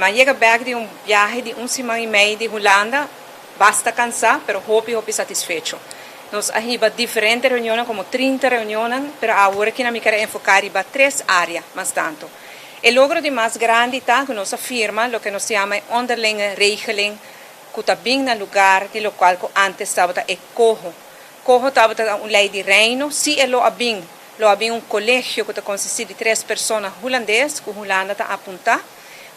M'a yega bèk di un biahe di un siman i mei di Hulanda, basta kansá, pero hopi hopi satisfecho. Nos a hiba diferente reunionnan, komo 30 reunionnan, pero awor aki mi ke enfoká riba tres área mas tantu. E logro di mas grandi ta ku nos a firma loke nos ta yama onderlinge regeling, ku ta bin na lugá di loke ku antes tabata e coho. Coho tabata un lei di reino, si e lo a bin un kolegio ku ta konsistí di tres persona hulandes, ku Hulanda ta apuntá,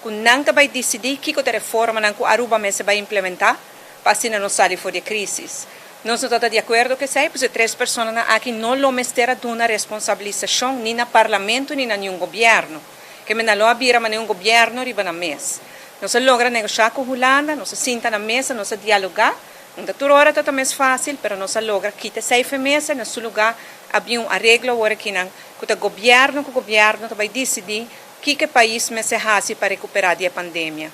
ku nan ta bai disidí kiko ta reformanan ku Aruba mester bai implementá, pa asina nos sali for di krísis. Nos no ta di akuerdo ku esei, pues e tres personanan aki no lo mester a duna responsabilisashon ni na parlamento ni na ningun gobièrnu. Ke men lo a bira un gobièrnu riba nan mes. Nos a logra negoshá ku Hulanda, nos a sinta na mesa, nos a dialogá, no ta tur ora ta mes fásil, pero nos a logra kita esei for mesa, na su lugá, a bin un areglo awor akinan, ku ta gobièrnu ku gobièrnu ta bai disidí kiko e pais mester hasi pa rekuperá di e pandemia.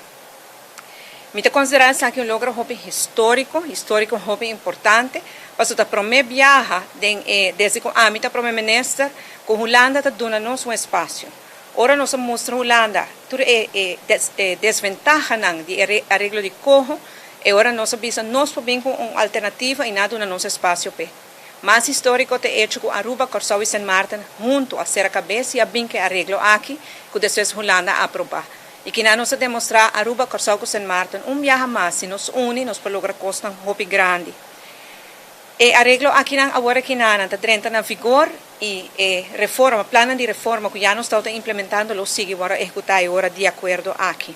Mi ta konsiderá esaki un logro hopi históriko, históriko hopi importante, pasobra ta promé biaha desde ku ami ta promé minister, ku Hulanda ta duna nos un espasio. Ora nos a mustra Hulanda tur e desventahanan di areglo di coho, i ora nos a bisa nos por bin ku un alternativa i nan a duna nos espasio p'e. Mas históriko ta e echo ku Aruba, Kòrsou i Sint Maarten huntu a sera kabes i a bin ku e areglo aki, ku despues Hulanda a aprobá. I ku nos a demostrá Aruba, Kòrsou ku Sint Maarten un biaha mas, si nos uni, nos por logra kosnan hopi grandi. E areglo akinan awor akinan ta drenta na vigor i e reforma, plan di reforma ku ya nos ta implementando, lo sigui awor ehekutá awor di akuerdo aki.